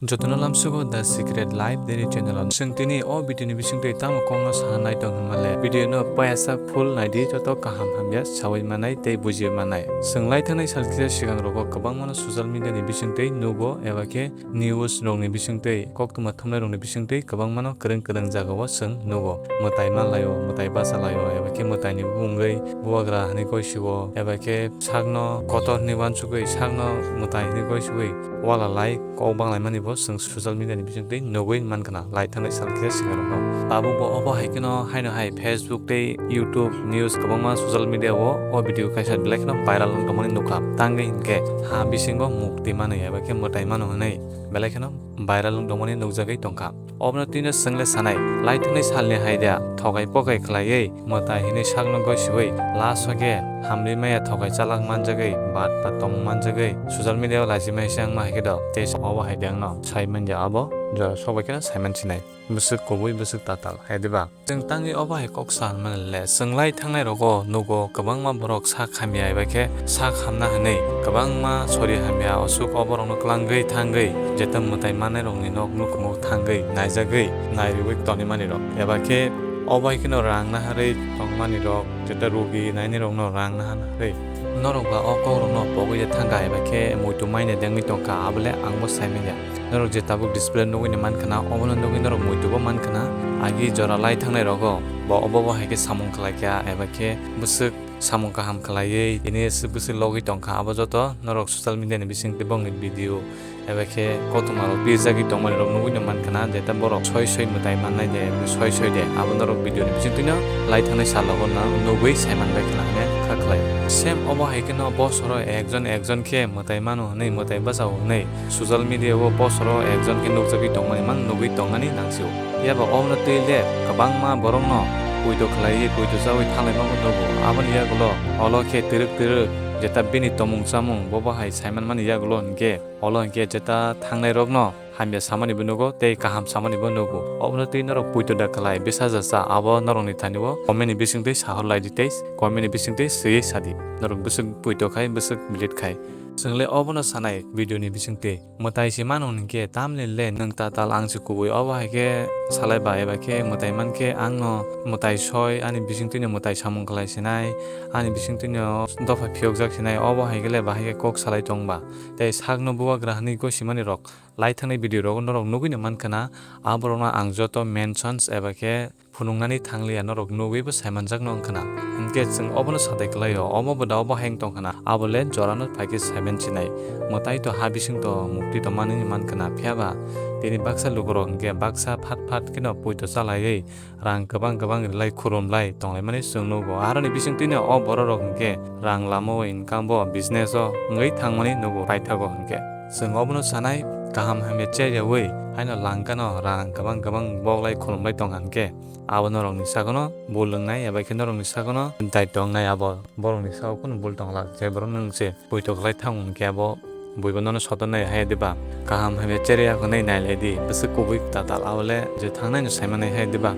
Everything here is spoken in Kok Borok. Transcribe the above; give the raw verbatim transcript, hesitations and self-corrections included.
Jotono lamsugo The Secret Life Daily Channel o. Chwng tini o video ni bisingtwi tamo kokno sana nai tong hwnmale, video no payasa full naidi, joto kaham hamya sawi manai tei buji manai. Chwng lai thangnai sal kisa sigang rogo kwbangmano social media ni bisingtwi nugo eba khe news rokni bisingtwi, koktwma thumnai rokni bisingtwi kwbangmano kwrwng kwrwng jagao chwng nugo. Mwtai manlaio, mwtai bachalaio, eba khe mwtaini bumungwi bubagra hwnwi goi sio, eba khe sakno kotor hwnwi uansugwi, sakno mwtai hwnwi goi sugwi wala lai kok banglaimani bo chwng social media ni bisingtwi nugwi mankha na, lai thangnai sal kisa sigang rogo. Tabuk bo obo hai kheno haino hai Facebook tei YouTube news kwbangma social media o o video kaisa belai kheno viral wng tongmani nukha. Tangwi hinkhe ha bisingo mukti manwi eba khe mwtai mano hwnwi belai kheno viral wng tongmani nukjagwi tongkha. Obono twino chwng le sanai, lai thangnai salni hai da, thokai pokai khlaiwi, mwtai hinwi sakno goi siwi, last o khe hamri maya thokai chalak manjagwi, bat bat tong manjagwi, social media o lachi mai se wngma hai khe do, tei obo hai de wngno sai manya abo, jora sobai kheno sai mansinai. Bwswk kubui, bwswk tatal, hai diba? Chwng tangwi obo hai kok sa hwnmani le, chwng lai thangnai rogo nugo kwbangma borok sak hamya eba khe sak hamna hwnwi kwbangma sori hamya osuk o borokno klangwi thangwi jeta mwtai manai rokni nok nukhungo thangwi naijagwi nairwui tonwi mani rok eba khe obo hai kheno rang naharwi tongmani rok jeta rugi naini rokno rang naharwi norok ba o kok rokno pogwi thangkha eba khe muitu maina dengwi tongkha abole angbo sai manya. Norok je tabuk display nugwi ni mankha na, obono nugwi norok muitu bo mankha na. Agi jora lai thangnai rogo bo obo bo hai khe samung khlai kha, eba khe bwswk samung kaham khlaiwi tini aswk bwswk logwi tongkha. Abo joto norok social media ni bisingtwi bongni video eba khe kothoma rok pijagwi tongmani rok nugwi no mankha na, jeta borok soi soi mwtai mannai de, soi soi de, abo norok video ni bisingtwi no lai thangnai salogo no nugwi sai manbai khna hwnwi kha khlai. Same obo hai kheno bosoro ekjon ekjon khe mwtai mano hwnwi, mwtai bachao hwnwi, social media o post oro ekjon khe nukjagwi tongmani mang nugwi tongnani nangsio. Phiya ba obono twi le kwbangma borokno poito khlaiwi, poito chawi thanglaima bo nugo. Aboni yagulo olo khe twrwk twrwk jeta bini tomung chamung bo bo hai saimanmani yagulo hinkhe olo hinkhe jeta thangnai rokno hamya samani bo nugo tei kaham samani bo nugo. Obono twi norok poito da khlai, bisa ja cha, abo norokni thani o comment ni bisingtwi sahor lai di tei comment ni bisingtwi swiwi sa di. Norok bwswk poito khai, bwswk delete khai. Chwng le obono sanai video ni bisingtwi. Mwtai se mano hinkhe tamni le nwng tatal ang se kubui obo hai khe salai ba eba khe mwtai man khe ang no mwtai soi ani bisingtwi no mwtai samung khlai sinai ani bisingtwi no dopha phiyok jak sinai obo hai khe le bahai khe kok salai tong ba tei sak no bubagra hwnwi goi simani rok lai thangnai video rogo norok nugwi no mankha na aborok no ang joto mentions eba khe phunuknani thangliya norok nugwibo saimanjakno wngkhwna. Hinkhe chwng obono satai kwlaio, omo bo da obo hai wng tongkhwna, abo le jorano phaikhe saiman sinai. Mwtai to ha bising to mukti to manwi mankhwna, phiya ba tini baksa lukurok hinkhe baksa phat phat kheno poito chalaiwi rang kwbang kwbang rwlai khurumlai tonglaimani chwng nugo. Aroni bisingtwino o bororok hinkhe rang lamao income bo business o wngwi thangmani nugo paithago hinkhe. Chwng obono sanai kaham hamya cheriyawi haino langkano rang kwbang kwbang boklai khurumlai tongkha hinkhe. Abo norokni sagono bul wngnai, eba khe norokni sagono daitwng wngnai, abo borokni sago kunu bul tongla, je borok nwng se poito khlai thang hwn khe abo buibo nono sotonai hai diba? Kaham hamya cherya hwnwi nailai di, bwswk kubui tatal, abo le je thangnai no saimanai hai diba?